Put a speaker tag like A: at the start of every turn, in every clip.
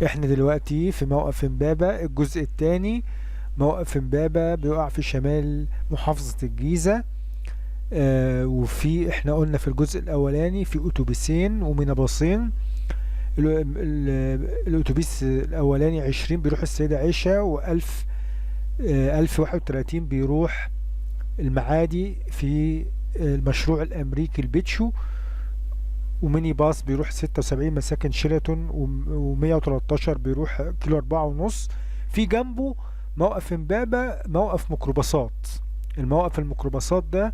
A: احنا دلوقتي في موقف امبابة الجزء الثاني. موقف امبابة بيقع في شمال محافظة الجيزة. وفي احنا قلنا في الجزء الاولاني في اتوبيسين ومينيباصين. الاتوبيس الاولاني 20 بيروح السيدة عائشة، وألف 1031 بيروح المعادي في المشروع الامريكي البيتشو، وميني باص بيروح 76 مساكن شيراتون، و113 بيروح كيلو 4.5. في جنبه موقف امبابة، موقف ميكروباصات. الموقف الميكروباصات ده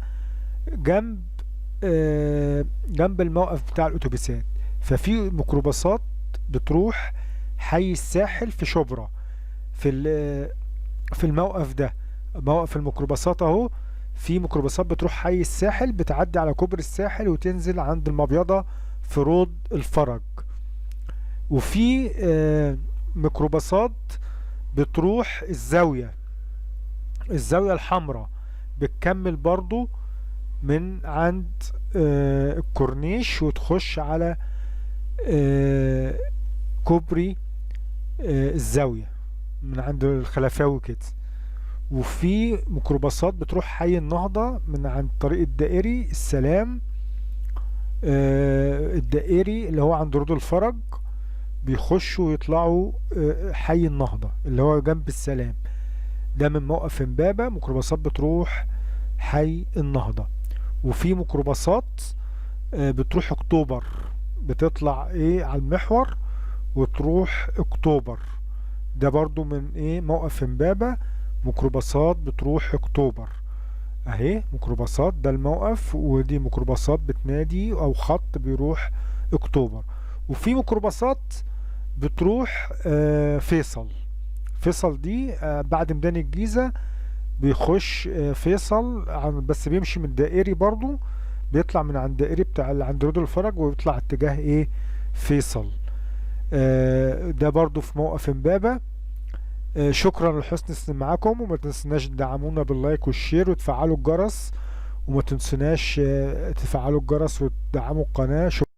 A: جنب الموقف بتاع الاتوبيسات. ففي ميكروباصات بتروح حي الساحل في شبرا في الموقف ده، موقف الميكروباصات اهو. في ميكروباصات بتروح حي الساحل، بتعدي على كوبري الساحل وتنزل عند المبيضة في روض الفرج. وفي ميكروباصات بتروح الزاوية الحمراء، بتكمل برضو من عند الكورنيش وتخش على كوبري الزاوية من عند الخلفاوي كده. وفي ميكروباصات بتروح حي النهضة من عند طريق الدائري السلام، الدائري اللي هو عند رود الفرج، بيخشوا ويطلعوا حي النهضة اللي هو جنب السلام. ده من موقف امبابة ميكروباصات بتروح حي النهضة. وفي ميكروباصات بتروح اكتوبر، بتطلع ايه على المحور وتروح اكتوبر. ده برضو من ايه موقف امبابة، ميكروباصات بتروح اكتوبر اهي ميكروباصات. ده الموقف، ودي ميكروباصات بتنادي او خط بيروح اكتوبر. وفي ميكروباصات بتروح فيصل. فيصل دي بعد ميدان الجيزة بيخش فيصل، بس بيمشي من الدائري برضو، بيطلع من عند الدائري بتاع اللي عند رود الفرج ويطلع اتجاه ايه فيصل. ده برضو في موقف امبابة. شكرا لحسن استماعكم، وما تنسوناش تدعمونا بال like وال share وتفعلوا الجرس، وما تنسوناش تفعلوا الجرس وتدعموا القناة. شكرا.